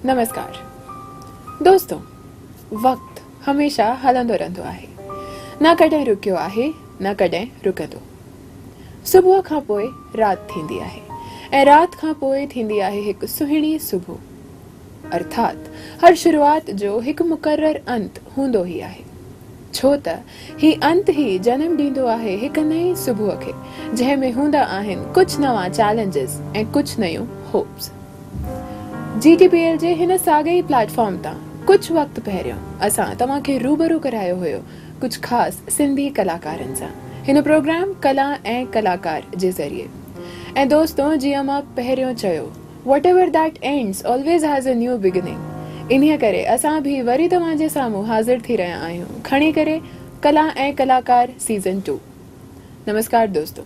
نمسڪار دوستو وقت هميشه هلندو رهندو آهي نه ڪڏهن رڪيو آهي نه ڪڏهن رڪندو صبح کان پوء رات ٿيندي آهي ۽ رات کان پوء ٿيندي آهي هڪ سهڻي صبح ارٿات هر شروعات جو هڪ مقرر انت هوندو ئي آهي ڇو ته هي انت ئي جنم ڏيندو آهي هڪ نئين صبح کي جنهن ۾ هوندا آهن ڪجهه نوان چئلينجز ۽ ڪجهه نيون هوپس. جي ٽي پي ايل جي هن ساڳئي ئي پليٽ فارم تان ڪجهه وقت پهريون اسان توهان کي روبرو ڪرايو هيو ڪجهه خاص سنڌي ڪلاڪارن سان هن پروگرام ڪلا ۽ ڪلاڪار جي ذريعي ۽ دوستو جيئن مان پهريون چيو Whatever that ends always has a new beginning انهيء ڪري اسان به وري توهان جي سامهون حاضر ٿي رهيا آهيون کڻي ڪري ڪلا ۽ ڪلاڪار سيزن ٽو. نمسڪار دوستو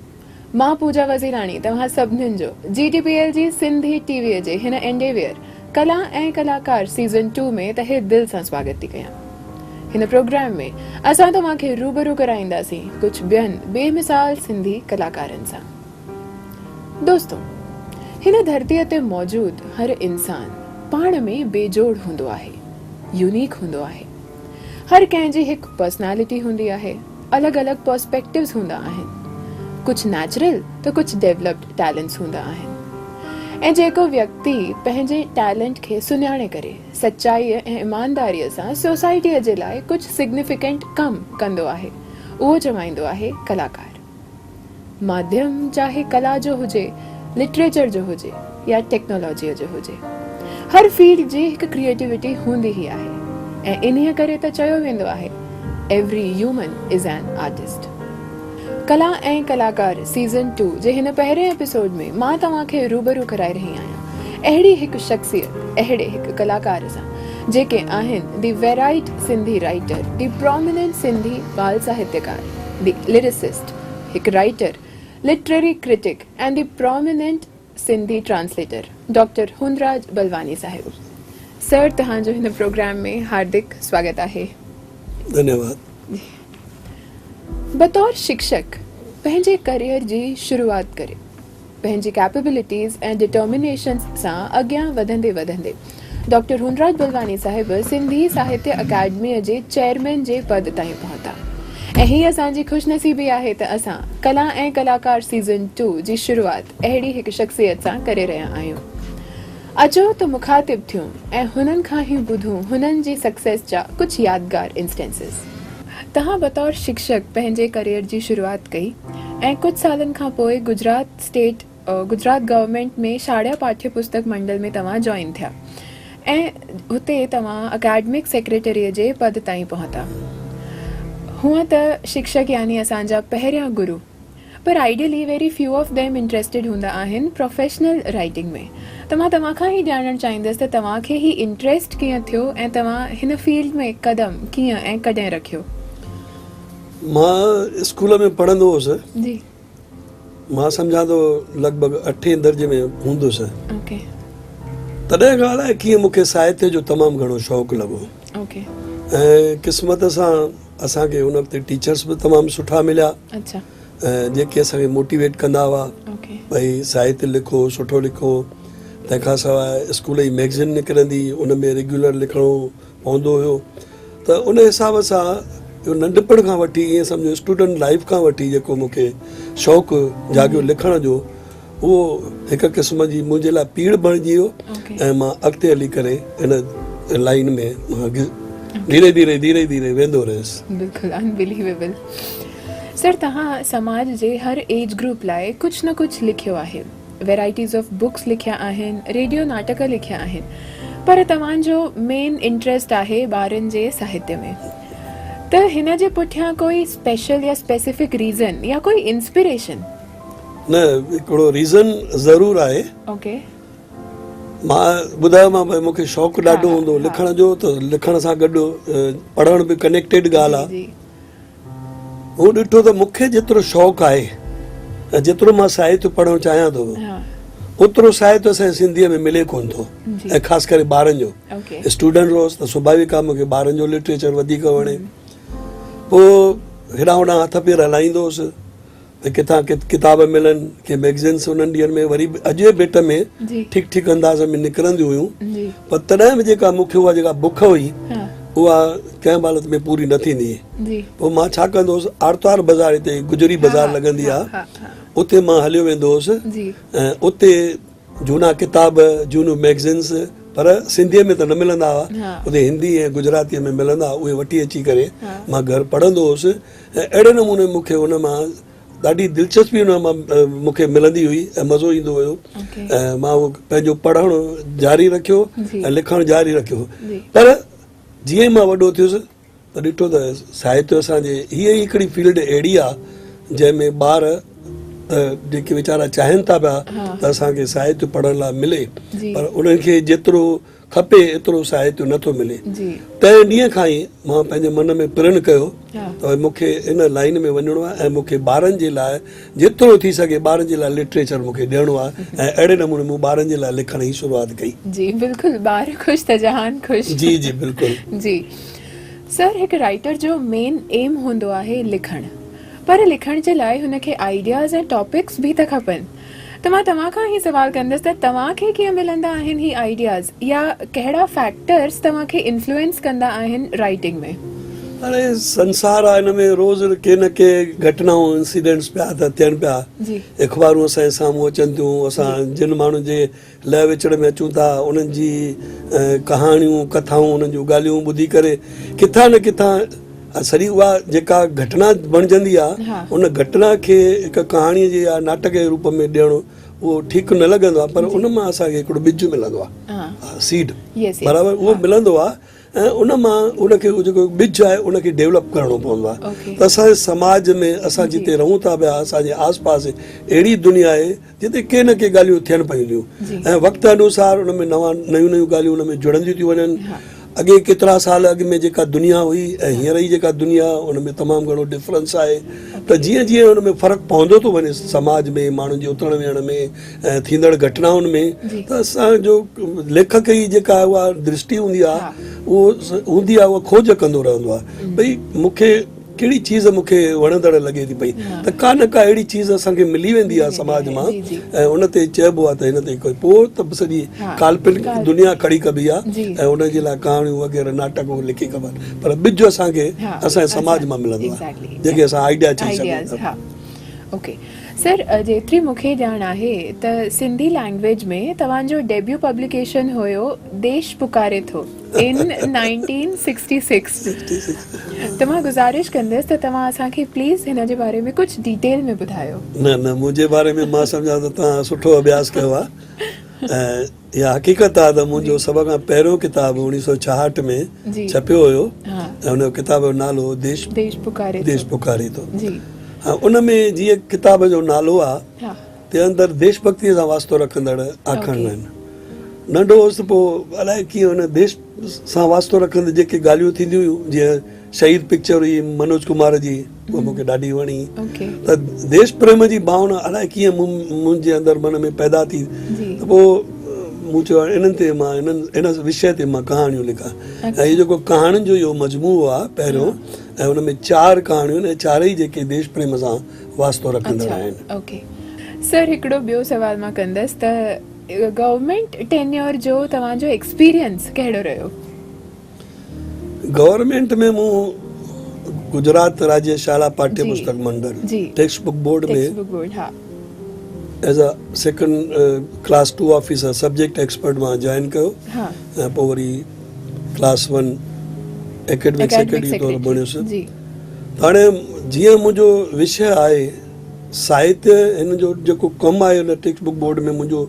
مان پوجا وزيراڻي توهان سڀنين جو جي ٽي پي ايل جي سنڌي ٽي وي جي هن اينڊيويئر ڪلا ۽ ڪلاڪار سيزن ٽو ۾ تهه دل سان سواگت ٿي ڪيان. هن پروگرام ۾ اسان توهان کي روبرو ڪرائينداسين ڪجهه ٻين بي مثال سنڌي ڪلاڪارن سان. دوستو! هن ڌرتيء تي موجود هر انسان پاڻ ۾ بي جوڙ هوندو آهي، يونيڪ هوندو آهي. هر ڪنهن جي هڪ پرسنالٽي هوندي آهي، الڳ الڳ پرسپيڪٽوز هوندا آهن. ڪجهه نيچرل ته ڪجهه ڊيولپڊ ٽيلنٽس هوندا آهن. ۽ جيڪو ويڪتي پنهنجي ٽيلنٽ کي سڃاڻي ڪري سچائيء ۽ ايمانداريء سان سوسائٽيء جي لاء ڪجهه سگنيفڪنٽ ڪم ڪندو آهي، اهو چوائيندو آهي ڪلاڪار. ماڌيم چاهي ڪلا جو هجي، لٽريچر جو هجي يا ٽيڪنالاجيء جو هجي. هر فيلڊ جي هڪ ڪريئيٽوٽي هوندي ئي آهي ۽ انهيء ڪري ته چيو ويندو آهي Every human is an artist. ڪلا ۽ ڪلاڪار سيزن ٽو جي هن پهرين ايپيسوڊ ۾ مان توهان کي روبرو ڪرائي رهي آهيان اهڙي هڪ شخصيت، اهڙي هڪ ڪلاڪار سان جيڪي آهن the varied Sindhi writer, the prominent Sindhi Bal ساهتيڪار، the lyricist, هڪ writer, literary critic ۽ the prominent Sindhi translator doctor Hunraj Balwani صاحب. سر توهان جو هن پروگرام ۾ هاردڪ سواگت آهي. ڌنيواد. بطور شڪشڪ پنهنجي ڪريئر جي شروعات ڪري پنهنجي ڪيپيبلٽيز ۽ ڊٽرمينيشنز سان اڳيان وڌندي وڌندي ڊاڪٽر هنراج بلواني صاحب سنڌي ساهتيه اڪيڊميء جي چيئرمين جي پد تائين پهتا ۽ هي اسان جي خوش نصيبي آهي ته اسان ڪلا ۽ ڪلاڪار سيزن ٽو جي شروعات اهڙي هڪ شخصيت سان ڪري رهيا آهيون. اچو ته مخاطب ٿيون ۽ هنن کان ئي ٻڌون هنن جي سڪسيس جا ڪجهه يادگار انسٽنسز. توهان بطور شڪشڪ پنهنجي ڪريئر جي شروعات ڪئي ۽ ڪجهه سالن کان پوء گجرات اسٽيٽ گجرات گورنمينٽ ۾ شاڙيا پاٺيه پستڪ منڊل ۾ توهان جوائن ٿيا ۽ هتي توهان اڪيڊمڪ سيڪريٽريء جي پد تائين پهتا. هونء ته شڪشڪ يعني اسان جا پهريان گرو پر ideally very few of them interested هوندا آهن پروفيشنل رائيٽنگ ۾ ته مان توهان کان هي ڄاڻڻ چاهيندس ته توهان کي هي انٽريسٽ ڪيئن ٿيو ۽ توهان هن فيلڊ ۾ قدم ڪيئن ۽ ڪڏهن رکيو؟ مان اسڪول ۾ پڙهندو هوس. جي. مان سمجهان ٿو لڳ ڀڳ اٺين درجي ۾ هوندس. اوڪي. تڏهن کان الائي ڪيئن مون کي ساهتيه جو تمام گهڻو شوق لڳو. اوڪي. ۽ قسمت سان اسان کي ان وقت ٽيچرس به تمام سٺا مليا. اڇا. ۽ جيڪي اسان کي موٽيويٽ ڪندا هئا. اوڪي. ڀئي ساهتيه لکو سٺو لکو. تنهن کان سواء اسڪول جي مئگزين نڪرندي ان ۾ ريگيولر لکڻو پوندو هيو ته ان حساب سان اهو ننڍپڻ کان وٺي ائين سمجهو اسٽوڊنٽ لائيف کان وٺي جيڪو مون کي شوق جاڳيو لکڻ جو اهو هڪ قسم جي منهنجي لاء پيڙ بڻجي ويو ۽ مان اڳتي هلي ڪري ان لائين ۾ ڌيري ڌيري ڌيري ڌيري ويندو رهيس. بلڪل انبليويبل سر توهان سماج جي هر ايج گروپ لاء ڪجهه نه ڪجهه لکيو آهي. ويرائٽيز آف بڪس لکيا آهن، ريڊيو ناٽڪ لکيا آهن پر توهان جو مين انٽريسٽ آهي ٻارن جي ساهتيه ۾ ته هن جي پٺيان ڪوئي اسپيشل يا اسپيسفڪ ريزن يا ڪوئي انسپريشن؟ نه هڪڙو ريزن ضرور آهي. اوڪي. مان ٻڌايومانء ڀئي مون کي شوق ڏاڍو هوندو هو لکڻ جو ته لکڻ سان گڏ پڙهڻ به ڪنيڪٽيڊ ڳالهه آهي. مون ڏٺو ته مون کي جيترو شوق آهي ۽ جيترو مان ساهتيه پڙهڻ چاهيان ٿو اوترو ساهتيه اسان جي سنڌيء ۾ ملي ڪونه ٿو ۽ خاص ڪري ٻارن جو. اسٽوڊنٽ هوس ته سڀاويڪ آهي مون کي ٻارن جو لٽريچر وڌيڪ وڻي. پوء هيڏانهن هوڏانهن هٿ پير هلائيندو هوس. ته ڪٿان ڪتاب ملن، ڪي مئگزينس انهن ڏينهن ۾ وري به اڄ جي ڀيٽ ۾ ٺيڪ ٺيڪ انداز ۾ نڪرنديون هيون پر تڏهن به جيڪا مون کي اها جيڪا بک هئي اها ڪنهن به حالت ۾ پوري نه ٿيندي هئي. پوء مان ڇا ڪندو هوس آرتوار بازار هتي گجري بازار لڳندي آهي اتي مان هليو ويندو هوس ۽ اتي جهونا ڪتاب، جهونيون مئگزينس پر سنڌيء ۾ ته نه ملندا هئا، اتي هندي ۽ گجراتيء ۾ ملندا هئا، اهي وٺي اچي ڪري مان گهر پڙهندو هوس ۽ اهڙي نموني مون کي ان مان ڏاڍي دلچسپي ان مان مون کي ملندي هئي ۽ مزو ايندو هيو ۽ مان اهو پنهنجو پڙهڻ جاري رکيو ۽ لکڻ جاري رکيو پر جيئن ئي مان وڏو ٿيس ته ڏٺو ته ساهتيه اسان جي هيء ئي هڪڙي فيلڊ اهڙي آ جنهن ۾ ٻار ته جيڪي ويچارا چاهين ٿا پيا ته اسان کي ساهتيه پڙهڻ لاء ملي پر انهن کي جيترو کپي ايترو ساهتيه نه ٿو ملي. تنهن ڏينهن کان ئي مان پنهنجي من ۾ پرن ڪيو ته مون کي ان لائين ۾ وڃڻو آهي ۽ مون کي ٻارن جي لاء جيترو ٿي سگهي ٻارن جي لاء لٽريچر مون کي ڏيڻو آهي ۽ اهڙي نموني مون ٻارن جي لاء لکڻ جي شروعات ڪئي. جي بلڪل ٻار خوش ته جهان خوش. جي جي بلڪل. جي سر هڪ رائيٽر جو مين ايم هوندو آهي لکڻ پر لکڻ جي لاء هن کي آئيڊياز ۽ ٽاپڪس به ته کپن ته مان توهان کان هي سوال ڪندس ته توهان کي ڪيئن ملندا آهن هي آئيڊياز يا ڪهڙا فيڪٽرز توهان کي انفلوئنس ڪندا آهن رائيٽنگ ۾؟ هاڻي سنسار آهي ان ۾ روز ڪي نه ڪي گهٽنائون انسيڊنٽس پيا ٿا ٿين پيا اخبارون اسان جي سامهون اچن ٿيون اسان جن ماڻهن جي لهه وچڙ ۾ اچون ٿا انهن جي ڪهاڻيون ڪٿائون انهن جون ڳالهيون ٻڌي ڪري ڪٿان نه ڪٿان سڄي اها جيڪا گهٽنا بڻجندي آهي ان گهٽنا کي هڪ ڪهاڻي جي يا ناٽڪ جي روپ ۾ ڏيڻ اهو ٺيڪ نه لڳندو آهي پر ان مان اسان کي هڪڙو ٻج ملندو آهي سيڊ برابر اهو ملندو آهي ۽ ان مان ان کي جيڪو ٻج آهي ان کي ڊيولپ ڪرڻو پوندو آهي ته اسان جي سماج ۾ اسان جتي رهون ٿا پيا اسان جي آس پاس اهڙي دنيا آهي جتي ڪي نه ڪي ڳالهيون ٿين پيون ٿيون ۽ وقت انوسار ان ۾ نوان نيون نيون ڳالهيون ان ۾ جڙنديون ٿيون وڃن اڳي ڪيترا سال اڳ ۾ جيڪا دنيا هئي ۽ هينئر جي جيڪا دنيا ان ۾ تمام گهڻو ڊفرنس آهي ته جيئن جيئن ان ۾ فرق پوندو ٿو وڃي سماج ۾ ماڻهن جي اٿڻ ويهڻ ۾ ۽ ٿيندڙ گهٽنائن ۾ ته اسان جو ليکڪ جي جيڪا اها درشٽي هوندي آهي اهو هوندي آهي اها کوج ڪندو رهندو آهي ڀئي مون کي ڪهڙي چيز مون کي وڻندڙ لڳي ٿي پئي ته ڪا نه ڪا اهڙي چيز اسان کي ملي ويندي آهي سماج مان ۽ ان تي چئبو آهي ته هن تي ڪوئي پوء ته سڄي ڪالپنڪ دنيا کڙي ڪبي آهي ۽ ان جي لاء ڪهاڻيون وغيره ناٽڪ لکي ڪبا پر ٻج اسان کي اسان جي سماج مان ملندو آهي جنهن کي اسان آئيڊيا چئي سگهون ٿا. اوڪي سر جيتري مون کي ڄاڻ آهي ته سنڌي لينگويج ۾ توهان جو ڊيبيو پبليڪيشن هيو ديش پڪاري ٿو ان 1966 ته مان گذارش ڪندس ته توهان اسان کي پليز هن جي باري ۾ ڪجهه ڊيٽيل ۾ ٻڌايو. نه نه منهنجي باري ۾ مان سمجهان ٿو توهان سٺو اڀياس ڪيو آهي ۽ اها حقيقت آهي ته منهنجو سڀ کان پهريون ڪتاب 1966 ۾ ڇپيو هيو ۽ ان ڪتاب جو نالو هو ديش ديش پڪاري ٿو ۽ ان ۾ جيئن ڪتاب جو نالو آهي تنهن اندر ديش ڀڳتيء سان واسطو رکندڙ آکاڻيون آهن. ننڍو هوس ته پوء الائي ڪيئن ان ديش سان واسطو رکندڙ جيڪي ڳالهيون ٿينديون هيون جيئن شهيد پڪچر هئي منوج ڪمار جي اها مون کي ڏاڍي وڻي ته ديش پريم جي ڀاونا الائي ڪيئن منهنجي اندر من ۾ پيدا ٿي ته پوء مون چيو انهن تي مان انهن ان وشيه تي مان ڪهاڻيون لکان ۽ هي جيڪو ڪهاڻين جو اهو مجموعو آهي پهريون ۽ ان ۾ چار ڪهاڻيون آهن ۽ چارئي جيڪي ديش پريم سان واسطو رکندڙ آهن. اوڪي سر هڪڙو ٻيو سوال مان ڪندس ته گورنمينٽ ٽينيور جو توهان جو ايڪسپيرينس ڪهڙو رهيو؟ گورنمينٽ ۾ مون گجرات راجيه شالا پاٺيه پستڪ منڊل text book board ۾ as a second class 2 officer subject expert مان جوائن ڪيو ۽ پوء وري ڪلاس 1 اڪيڊمڪ سيڪريٽري طور بڻيس. هاڻي جيئن منهنجو وشيه آهي ساهتيه هن جو جيڪو ڪم آهي ان ٽيڪسٽ بڪ بورڊ ۾ منهنجو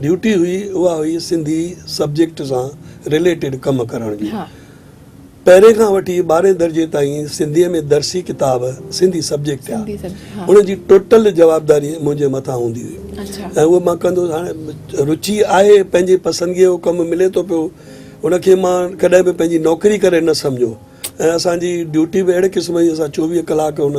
ڊيوٽي هئي اها هئي سنڌي سبجيڪٽ سان رليٽيڊ ڪم ڪرڻ جي پهرين کان وٺي ٻارهين درجي تائين سنڌيء ۾ درسي ڪتاب سنڌي سبجيڪٽ ٿيا ان جي ٽوٽل جوابداري منهنجي مٿان هوندي هئي ۽ اهو مان ڪندو هوس هاڻي رچي آهي پنهنجي پسندگيء جو ڪم ملي ٿو پيو ان کي مان ڪڏهن به پنهنجي نوڪري ڪري نه سمجهيو ۽ اسان جي ڊيوٽي به اهڙي قسم جي اسان 24 ڪلاڪ ان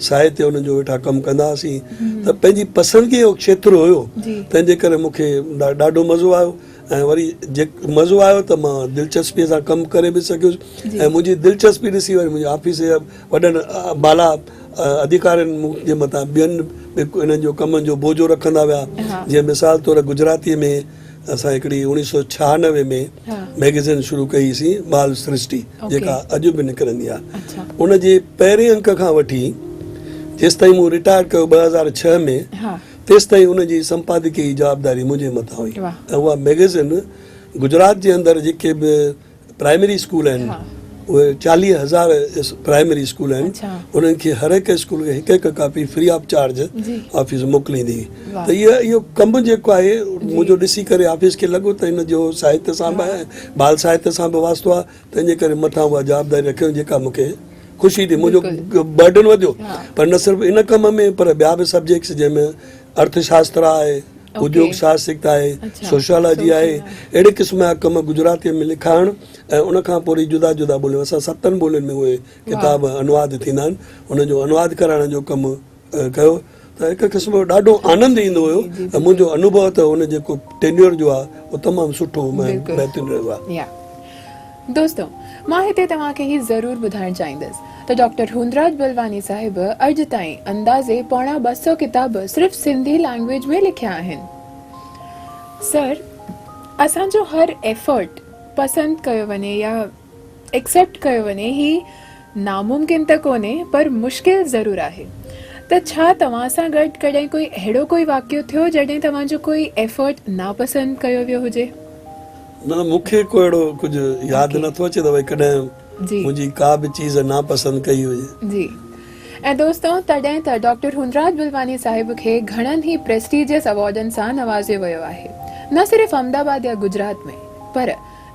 ساهي تي انهن جو ويٺا ڪم ڪندا هئاسين ته پنهنجي پسندگي جو کيتر هيو تنهن جي ڪري مون کي ڏاڍو مزو آيو ۽ وري جي مزو آيو ته مان دلچسپي سان ڪم ڪري به سگهيس ۽ منهنجي دلچسپي ڏسي وري منهنجي آفيس جي وڏن بالا اڌڪارين مون جي مٿان ٻين به انهن جو ڪمن جو بوجو رکندا ويا. جيئن مثال طور گجراتيء ۾ اسان هڪڙي 1996 ۾ مئگزين شروع ڪئي سين ٻال سرشٽي جيڪا اڄ به نڪرندي آهي. ان جي پهرين انڪ کان وٺي جيستائين مون رٽائر ڪيو 2006 ۾ تيستائين ان جي سمپادڪي جي جوابداري منهنجي مٿان هئي ۽ اها مئگزين گجرات جي اندر جيڪي به پرائمري اسڪول آهن اهي 40,000 پرائمري اسڪول آهن انهن کي هر هڪ اسڪول کي هڪ هڪ copy free of charge office موڪليندي هئي ته اهو ڪم جيڪو آهي منهنجو ڏسي ڪري آفيس کي لڳو ته هن جو ساهتيه سان به بال ساهتيه سان به واسطو آهي تنهن جي ڪري مٿان اها جوابداري رکيو جيڪا مون کي خوشي ٿي منهنجو برڊن وڌيو پر نه صرف ان ڪم ۾ پر ٻيا به سبجيڪٽس جنهن ۾ ارٿ شاستر آهي اديوگ ساهسڪتا آهي، سوشيالاجي آهي، اهڙي قسم جا ڪم گجراتيء ۾ لکائڻ ۽ ان کان پوء وري جدا جدا ٻولين اسان ستن ٻولين ۾ اهي ڪتاب انواد ٿيندا آهن انهن جو انواد ڪرائڻ جو ڪم ڪيو ته هڪ قسم جو ڏاڍو آنند ايندو هيو ۽ منهنجو انوڀو ته ان جيڪو ٽينيور جو آهي اهو تمام سٺو ۽ بهترين رهيو آهي. دوستو مان هتي توهان کي هي ضرور ٻڌائڻ چاهيندس ته ڊاڪٽر هوندراج بلواني صاحب اڄ تائين اندازي پوڻا 200 ڪتاب صرف سنڌي لينگويج ۾ لکيا آهن. سر اسان جو هر ايفرٽ پسند ڪيو وڃي يا ايڪسيپٽ ڪيو وڃي هي ناممڪن ته ڪونهي پر مشڪل ضرور آهي ته ڇا توهان سان گڏ ڪڏهن ڪوئي اهڙو ڪوئي واقعو ٿيو جڏهن توهان جو ڪوئي ايفرٽ ناپسند ڪيو ويو هجي؟ نه مون کي ڪو اهڙو ڪجهه ياد نه ٿو اچي ته ڀئي ڪڏهن منهنجي ڪا به چيز ناپسند ڪئي هجي. جي ۽ دوستو تڏهن ته ڊاڪٽر هوندراج بلواني صاحب کي گهڻن ئي پريسٽيجيس اوارڊن سان نوازيو ويو آهي نه صرف احمد آباد يا گجرات ۾ پر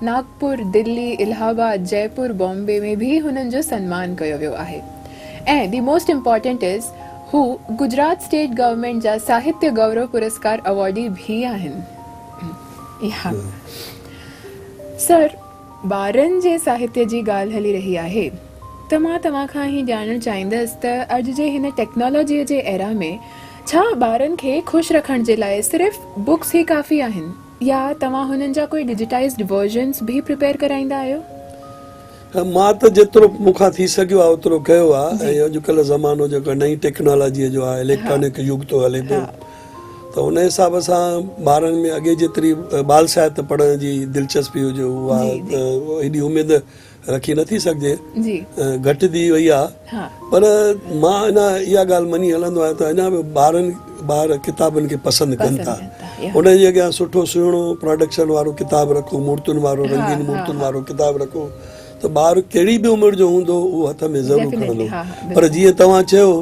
ناگپور، دلي، الهه آباد، جئپور، بامبي ۾ به هنن جو سنمان ڪيو ويو آهي ۽ the most important از هو گجرات اسٽيٽ گورنمينٽ جا ساهتيه گورو پرسڪار اوارڊي به آهن. سر ٻارن جي ساهتيه جي ڳالهه هلي رهي آهي ته مان توهان کان هي ڄاڻڻ چاهيندس ته اڄ جي هن ٽيڪنالاجيء جي ايرا ۾ ڇا ٻارن کي خوش رکڻ جي لاء صرف بڪس ئي ڪافي آهن يا توهان هنن جا ڪوئي ڊجيٽائيزڊ ورجنس به پريپيئر ڪرائيندا آهيو؟ مان ته جيترو مون کان ٿي سگهيو آهي اوترو ڪيو آهي ۽ اڄڪلهه زمانو جيڪو نئين ٽيڪنالاجيء جو آهي اليڪٽرانڪ يگ ٿو هلي پيو ته ان حساب سان ٻارن ۾ اڳي جيتري بال ساهت پڙهڻ جي دلچسپي هجي اها ته ايڏي اميد رکي نٿي سگهجي گهٽ ٿي وئي آهي پر مان اڃا اها ڳالهه مڃي هلندو آهيان ته اڃا به ٻارن ٻار ڪتابن کي پسند ڪن ٿا ان جي اڳيان سٺو سهڻو پراڊڪشن وارو ڪتاب رکو مورتين وارو رنگين مورتين وارو ڪتاب رکو ته ٻار ڪهڙي به عمر جو هوندو اهو هٿ ۾ ضرور کڻندو پر جيئن توهان چيو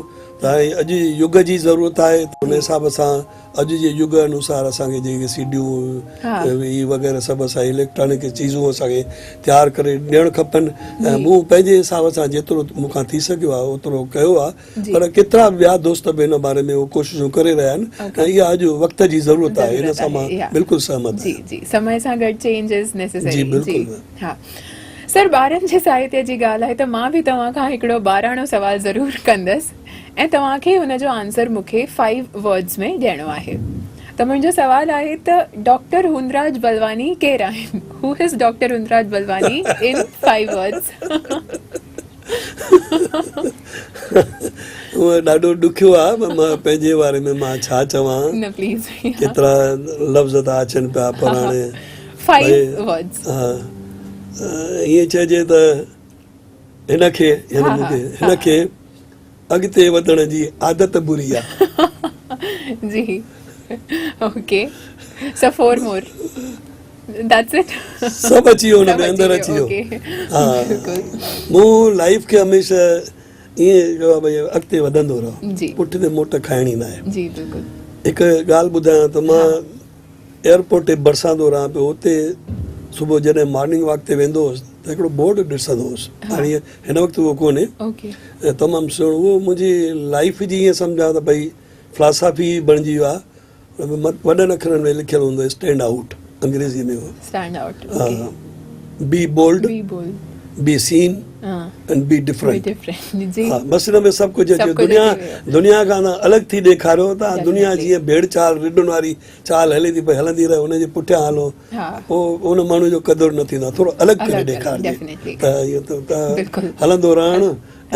ته هاڻي اڄ يگ جي ضرورت آهي ته ان حساب سان اڄ جي يگ انوسار اسان کي جيڪي سي ڊيون هي وغيره سڀ اسان اليڪٽرانڪ چيزون اسان کي تيار ڪري ڏيڻ کپن ۽ مون پنهنجي حساب سان جيترو مون کان ٿي سگهيو آهي اوترو ڪيو آهي پر ڪيترا ٻيا دوست به ان باري ۾ اهو ڪوششون ڪري رهيا آهن ۽ اها اڄ وقت جي ضرورت آهي ان سان مان بلڪل سهمت آهيان. جي جي سمي سان گڏ چينج از نيسيسري. جي بلڪل. ها سر ٻارن جي ساهتيه جي ڳالهه آهي ته مان به توهان کان هڪڙو ٻاراڻو سوال ضرور ڪندس ۽ توهان کي ان جو آنسر مون کي فائيو ورڊز ۾ ڏيڻو آهي ته منهنجو سوال آهي ته ڊاڪٽر هوندراج بلواني ڪير آهن Who is doctor Hundraj Balwani in five words. اهو ڏاڍو ڏکيو آهي پر مان پنهنجي باري ۾ مان ڇا چوان نه پليز ڪيترا لفظ ٿا اچن پيا پر هاڻي فائيو ورڊز ها ائين چئجي ته هن کي يعني مون کي هن کي اڳتي وڌڻ جي عادت بري آهي. جي okay so four more that's it. سڀ اچي ويو ان ۾ اندر اچي ويو. ها مون لائيف کي هميشه ائين چيو آهي ڀئي اڳتي وڌندو رهو پٺتي موٽ کائڻي ناهي. جي بلڪل. هڪ ڳالهه ٻڌايان ته مان ايئرپورٽ تي ڀرسان ٿو رهان پيو اتي صبح جڏهن مارننگ واڪ تي ويندو هوس ته هڪڙو بورڊ ڏسندو هوس هاڻي هن وقت اهو ڪونهي ۽ تمام سهڻو اهو منهنجي لائيف جي ائين سمجهان ته ڀئي فلاسافي بڻجي ويو آهي ان ۾ وڏن اکرن ۾ لکيل هوندو اسٽينڊ آئوٽ انگريزي ۾ هو stand out okay be bold be seen and be different ها بس ان ۾ سڀ ڪجهه اچي ويو دنيا دنيا کان الڳ ٿي ڏيکاريو ته دنيا جيئن ڀيڙ چال رڍن واري چال هلي ٿي پئي هلندي رهي ان جي پٺيان هلو پوء ان ماڻهو جو قدر نه ٿيندو آهي ٿورو الڳ ڪري ڏيکارجي ته اهو ته هلندو رهڻ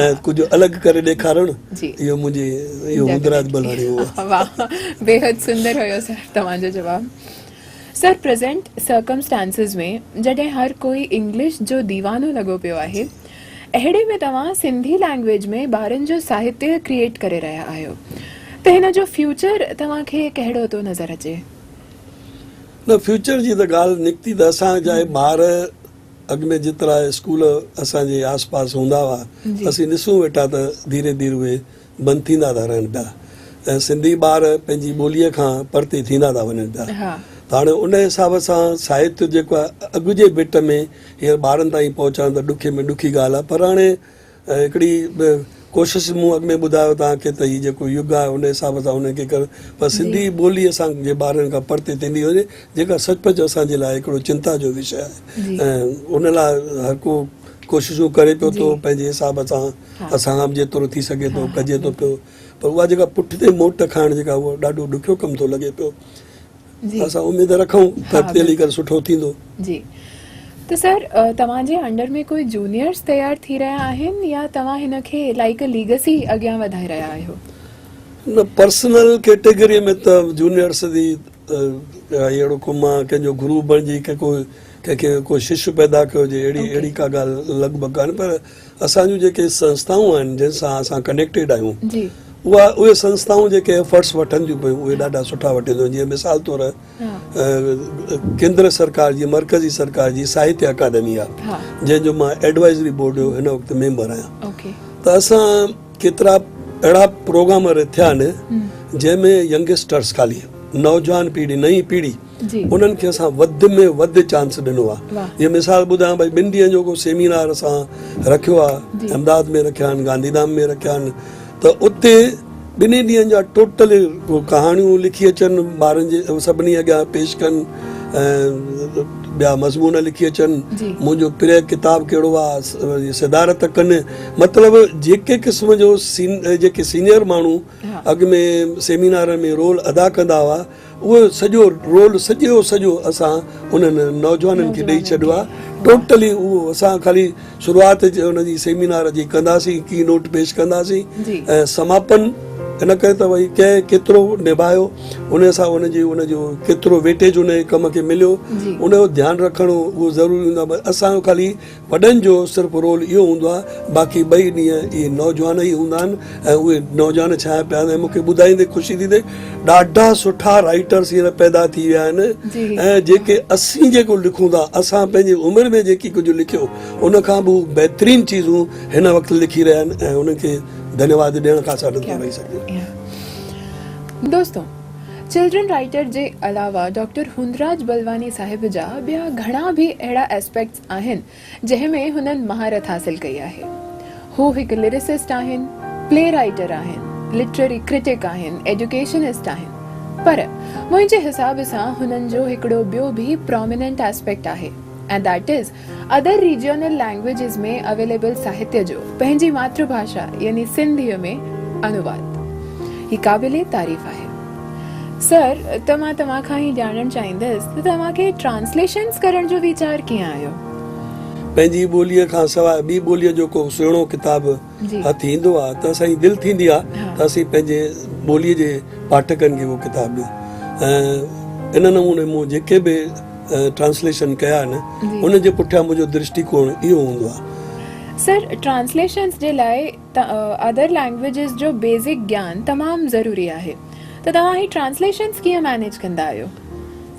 ۽ ڪجهه الڳ ڪري ڏيکارڻ اهو منهنجي اهو هوندراج بلواڻي هو. واهه بيحد سندر هيو سر توهان جو جواب. سر پريزنٽ سرڪمسٽانسز ۾ جڏهن هر ڪوئي انگلش جو ديوانو لڳو پيو آهي اهڙي ۾ توهان سنڌي لينگويج ۾ ٻارن جو ساهتيه ڪريئيٽ ڪري رهيا آهيو ته هن جو فيوچر توهان کي ڪهڙو ٿو نظر اچي؟ نه فيوچر جي ته ڳالهه نڪتي ته اسان جا ٻار اڳ ۾ جيترا اسڪول اسان جي آس پاس هوندا هئا اسين ڏسون ويٺا ته ڌيري ڌيري اهي بند ٿيندا ٿا رهن پيا ۽ سنڌي ٻار پنهنجي ٻوليء کان پرتي ٿيندا ٿا وڃن پيا ته هاڻي ان حساب سان ساهتيه جيڪو آهي اڳ جي ڀيٽ ۾ هينئر ٻارن تائين پهچائڻ ته ڏکي ۾ ڏکي ڳالهه آهي پر هاڻي هڪڙي ڪوشش مون اڳ ۾ ٻڌايو توهان کي ته هي جيڪو يگ آهي ان حساب سان انهن کي ڪر پر سنڌي ٻولي اسان جي ٻارن کان پرتي ٿيندي وڃي جيڪا سچ پچ اسان جي لاء هڪڙو چنتا جو وشي آهي ۽ ان لاء هر ڪو ڪوششون ڪري پيو ٿو پنهنجي حساب سان اسان کان به جيترو ٿي سگهي ٿو ڪجي ٿو پيو پر اها جيڪا پٺتي موٽ کائڻ جيڪا اهو ڏاڍو ڏکيو ڪم ٿو لڳي پيو اسان اميد رکون ته اڳتي هلي ڪري سٺو ٿيندو. جي ته سر توهان جي انڊر ۾ ڪوئي جونيئرس تيار ٿي رهيا آهن يا توهان هن کي لائيڪ ا ليگسي اڳيان وڌائي رهيا آهيو؟ نه پرسنل ڪيٽيگري ۾ ته جونيئرس جي اهڙو ڪو مان ڪنهن جو گرو بڻجي ڪنهن ڪو ڪنهن کي ڪو شش پيدا ڪيو هجي اهڙي اهڙي ڪا ڳالهه لڳ ڀڳ ڪانه پر اسان جون جيڪي سنسٿائون آهن جن سان اسان ڪنيڪٽيڊ آهيون اها اهي سنسٿائون جيڪي ايفرٽس وٺن ٿيون پيون اهي ڏاڍا سٺا وٺن ٿيون جيئن مثال طور ڪيندر سرڪار جي مرڪزي سرڪار جي ساهتيه اڪادمي آهي جنهن جو مان ايڊوائزري بورڊ جو هن وقت ميمبر آهيان ته اسان ڪيترا اهڙا پروگرام رٿيا آهن جنهن ۾ ينگسٽرس خالي نوجوان پيڙهي نئين پيڙهي انهن کي اسان وڌ ۾ وڌ چانس ڏنو آهي جيئن مثال ٻڌايان ڀئي ٻن ڏينهن جو ڪو سيمينار اسان رکيو آهي احمدآباد ۾ رکيا آهن گانڌيڌام ۾ رکيا آهن ته اتي ٻنهي ڏينهن جا ٽوٽل ڪهاڻيون لکي اچن ٻارن جي سڀني اڳيان پيش ڪن ۽ ٻيا مضمون لکي اچن منهنجو پريء ڪتاب ڪهڙو آهي صدارت ڪن مطلب جيڪي قسم جو جيڪي سينيئر ماڻهو اڳ ۾ سيمينارن ۾ رول ادا ڪندا هئا اهو سڄو رول سڄو سڄو اسان انهن نوجوانن کي ڏئي ڇڏيو آهي ٽوٽلي اهو اسان خالي شروعات ان جي سيمينار جي ڪنداسين ڪي نوٽ پيش ڪنداسين ۽ سماپن ان ڪري ته ڀئي ڪنهن ڪيترو نڀايو ان سان ان جي ان جو ڪيترو ويٽيج ان ڪم کي مليو ان جو ڌيان رکڻ اهو ضروري هوندو آهي اسان جو خالي وڏن جو صرف رول اهو هوندو آهي باقي ٻئي ڏينهن اهي نوجوان ئي هوندا آهن ۽ اهي نوجوان ڇانيا پيا آهن ۽ مون کي ٻڌائيندي خوشي ٿي ٿئي ڏاڍا سٺا رائيٽرس هينئر پيدا ٿي ويا آهن ۽ جيڪي اسين جيڪو لکون ٿا اسان پنهنجي عمر ۾ جيڪي ڪجهه لکيو ان کان به هو بهترين چيزون هن وقت لکي رهيا آهن ۽ انهن کي ڌنيواد ڏيڻ کان اسان نٿو رهي سگهجي. دوستو چلڊرن رائيٽر جي علاوه ڊاڪٽر هوندراج بلواني صاحب جا ٻيا گهڻا به اهڙا اسپيڪٽس آهن جنهن ۾ هنن مهارت حاصل ڪئي آهي. هو هڪ لريسسٽ آهن، پلي رائيٽر آهن، لٽرري ڪرٽڪ آهن، ايڊيوڪيشنسٽ آهن. پر منهنجي حساب سان هنن جو هڪڙو ٻيو به پراميننٽ اسپيڪٽ آهي ۽ that is other regional languages ۾ available ساهتيه جو پنهنجي ماتر ڀاشا يعني سنڌيء ۾ انوواد. هي قابل تعريف آهي. سر ته مان توهان کان هي ڄاڻڻ چاهيندس ته توهان کي ٽرانسليشنز ڪرڻ جو ويچار ڪيئن آيو؟ پنهنجي ٻوليء کان سواء ٻي ٻوليء جو ڪو سهڻو ڪتاب هٿ ايندو آهي ته اسان جي دل ٿيندي آهي ته اسين پنهنجي ٻوليء جي پاٺڪن کي اهو ڪتاب ڏيون ۽ ان نموني مون جيڪي به ٽرانسليشن ڪيا آهن ان جي پٺيان منهنجو درشٽيڪوڻ اهو هوندو آهي. سر ٽرانسليشنز جي لاء ادر لينگويجز جو بيسڪ گيان تمام ضروري آهي ته توهان هي ٽرانسليشنز ڪيئن مينيج ڪندا آهيو؟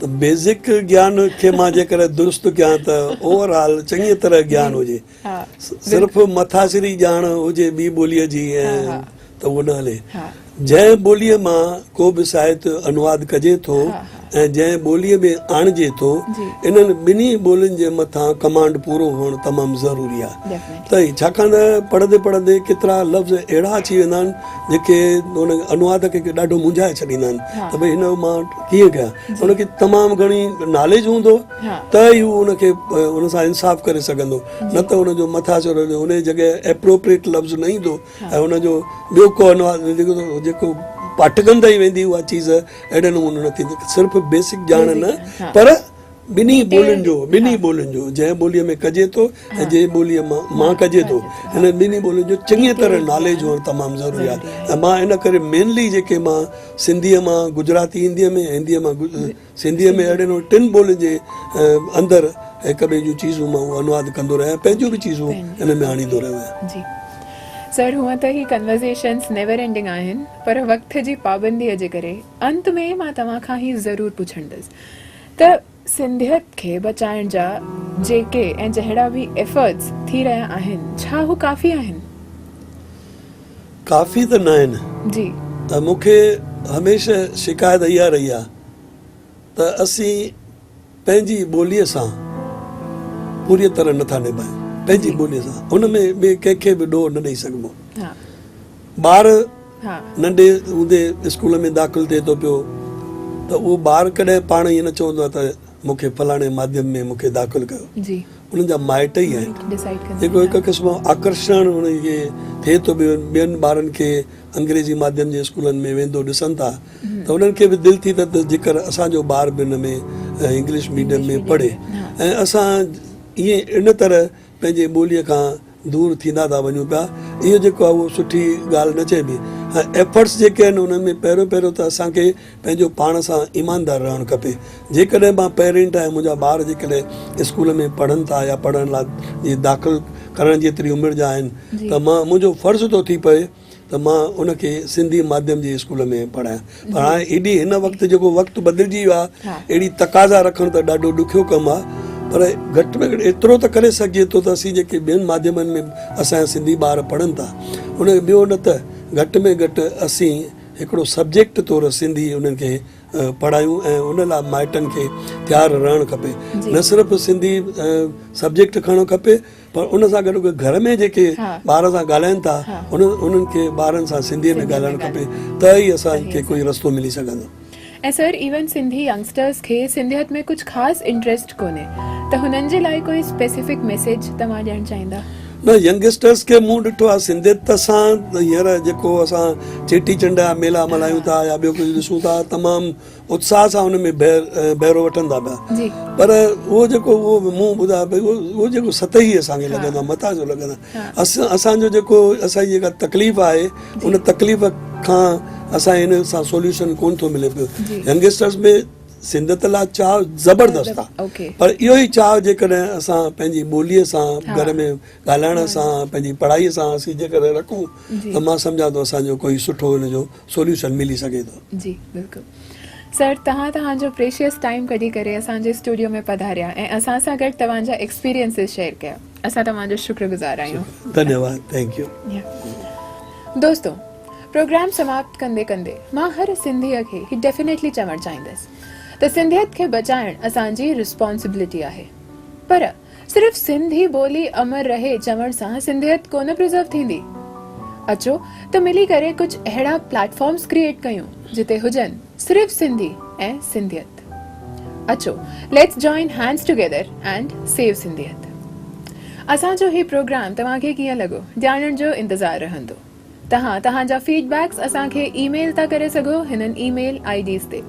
ته بيسڪ گيان کي مان جيڪڏهن درست ڪيان ته اوور آل چڱيء طرح گيان هجي صرف مٿاڇري ڄاڻ هجي ٻي ٻوليء جي ۽ ته اهو نه هلي. جنهن ٻوليء مان ڪو به ساهت انواد ڪجي ٿو ۽ جنهن ٻوليء ۾ آڻجي ٿو، انهن ٻنهي ٻولين جي مٿان ڪمانڊ پورو هئڻ تمام ضروري آهي ته ڇاڪاڻ ته پڙهندي پڙهندي ڪيترا لفظ اهڙا اچي ويندا آهن جيڪي ان انواد کي ڏاڍو مونجهائي ڇڏيندا آهن ته ڀئي هن جو مان ڪيئن ڪيان ان کي تمام گهڻي ناليج هوندو ته ئي هو ان کي ان سان انصاف ڪري سگهندو نه ته ان جو مٿاڇرو ان جي جڳهه ايپروپريٽ لفظ نه ايندو ۽ ان جو ٻيو ڪو انواد جيڪو پاٺڪن تائين ويندي اها چيز اهڙي نموني نه ٿيندي صرف بيسڪ ڄاڻ نه پر ٻنهي ٻولين جو ٻنهي ٻولين جو جنهن ٻوليء ۾ ڪجي ٿو ۽ جنهن ٻوليء مان ڪجي ٿو هن ٻنهي ٻولين جو چڱيء طرح ناليج هئڻ تمام ضروري آهي ۽ مان ان ڪري مينلي جيڪي مان سنڌيء مان گجراتي هنديء ۾ هنديء مان سنڌيء ۾ اهڙي نموني ٽن ٻولين جي اندر هڪ ٻئي جون چيزون مان اهو انواد ڪندو رهيو آهيان پنهنجون به چيزون ان ۾ آڻيندو رهيو آهيان. جي سر هونء ته هي ڪنورزيشنس نيور اينڊنگ آهن پر وقت جي پابنديء جي ڪري انت ۾ مان توهان کان هي ضرور پڇندس ته سنڌيت کي بچائڻ جا جيڪي ۽ جهڙا به ايفرٽس ٿي رهيا آهن ڇا هو ڪافي آهن؟ ڪافي ته ناهن. جي. ۽ مون کي هميشه شڪايت اها رهي آهي ته اسين پنهنجي ٻوليء سان پوريء طرح نٿا نڀايون. پنهنجي ٻوليء سان ان ۾ ٻئي ڪنهن کي به ڏوهه نه ڏئي سگهبو. ٻار ننڍي هوندي اسڪول ۾ داخل ٿئي ٿو پيو ته اهو ٻار ڪڏهن پاڻ ائين نه چوندو آهي ته مون کي فلاڻي ماڌيم ۾ مون کي داخل ڪيو. انهن جا مائٽ ئي آهن جيڪو هڪ قسم جو آڪرشڻ انهن کي ٿئي ٿو پيو ٻين ٻارن کي انگريزي ماڌيم جي اسڪولن ۾ ويندو ڏسن ٿا ته انهن کي به دل ٿي ته جيڪر اسان جو ٻار به ان ۾ انگلش ميڊيم ۾ پڙهي ۽ اسان ائين ان طرح پنهنجي ٻوليء کان دور ٿيندا ٿا وڃون پيا اهو جيڪو آهي اهو سٺي ڳالهه نه چئبي ۽ ايفرٽس جيڪي آهن انهن ۾ پهريون پهريون ته اسان کي پنهنجو پاڻ سان ايماندار رهڻ کپي جيڪڏهن مان پيرنٽ آهيان منهنجا ٻار جيڪڏهن اسڪول ۾ پڙهن ٿا يا پڙهڻ لاء جي داخل ڪرڻ جيتري عمر جا آهن ته مان منهنجو فرض ٿو ٿي پئي ته مان ان کي سنڌي ماڌيم جي اسڪول ۾ پڙهايان پر هاڻي ايڏي هن وقت جيڪو وقت بدلجي ويو آهي اهڙي تقاضا رکڻ ته ڏاڍو ڏکيو ڪم آهي پر گهٽ ۾ گهٽ ايترو ته ڪري سگهجي ٿو ته اسين جيڪي ٻين ماڌيمن ۾ اسان جا سنڌي ٻار پڙهن ٿا ان کي ٻيو نه ته گهٽ ۾ گهٽ اسين هڪڙو سبجيڪٽ طور سنڌي انهن کي پڙهايون ۽ ان لاء مائٽن کي تيار رهڻ کپي نه صرف سنڌي سبجيڪٽ کڻڻ کپي پر ان سان گڏ گڏ گهر ۾ جيڪي ٻار سان ڳالهائن ٿا انهن کي ٻارن سان سنڌي ۾ ڳالهائڻ کپي ته ئي اسان کي ڪوئي رستو ملي سگهندو. ۽ سر ايون سنڌي ينگسٽرز کي سنڌيت ۾ ڪجهه خاص انٽريسٽ ڪونهي ته هنن جي لاء ڪوئي اسپيسيفڪ ميسيج توهان ڏيڻ چاهيندا؟ نه ينگسٽرز کي مون ڏٺو آهي سنڌيت سان هينئر جيڪو اسان چيٽي چنڊ جا ميلا ملهايون ٿا يا ٻيو ڪجهه ڏسون ٿا تمام اتساهه سان ان ۾ بهرو وٺن ٿا پيا پر اهو جيڪو اهو مون ٻڌايو پئي اهو جيڪو سطحي اسان کي لڳندو آهي مٿان جو لڳندو آهي اسان جو جيڪو اسان جي جيڪا تڪليف آهي ان تڪليف کان اسان ان سان سوليوشن ڪون ٿو ملي پيو ينگسٽرز ۾ سنڌيت لاء چاهه زبردست آهي پر اهو ئي چاهه جيڪڏهن اسان پنهنجي ٻوليء سان گهر ۾ ڳالهائڻ سان پنهنجي پڙهائي سان اسين جيڪڏهن رکون ته مان سمجهان ٿو اسان جو ڪوئي سٺو ان جو سوليوشن ملي سگهي ٿو. جي بلڪل سر توهان توهان جو پريشيس ٽائيم ڪڍي ڪري اسان جي اسٽوڊيو ۾ پڌاريا ۽ اسان سان گڏ توهان جا ايڪسپيرينسز شيئر ڪيا اسان توهان جو شڪر گذار آهيون. ڌنيواد thank you. دوستو پروگرام سماپت ڪندي ڪندي مان هر سنڌيء کي هي ڊيفينيٽلي چوڻ چاهيندس ته سنڌيت کي بچائڻ اسان جي رسپانسبلٽي آهي پر صرف سنڌي ٻولي امر رهي چوڻ سان سنڌيت ڪونه پريزرو ٿيندي. اچو ته ملي ڪري ڪجهه اهڙا پليٽفارمز ڪريئيٽ ڪيون جتي هجن صرف سنڌي ۽ سنڌيت. اچو let's join hands together and save Sindhiyat. اسان جو هي پروگرام توهان کي ڪيئن لڳو ڄاڻڻ جو انتظار رهندو. توهان توهان جا فيڊ بيڪس اسان کي اي ميل ٿا ڪري سگهو هنن اي ميل I Ds تي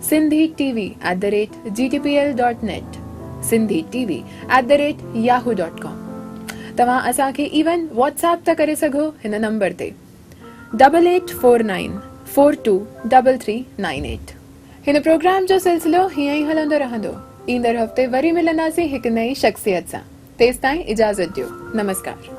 Sindhi T V at the rate G T P L dot net Sindhi T V at the rate Yahoo dot com توهان اسان کي ايون واٽس ايپ ٿا ڪري سگهو هن نمبر تي double eight four nine four two double three nine eight هن programme جو سلسلو هيئن ئي هلندو رهندو ايندڙ هفتي وري ملنداسين هڪ نئين شخصيت سان تيستائين اجازت ڏيو نمسڪار.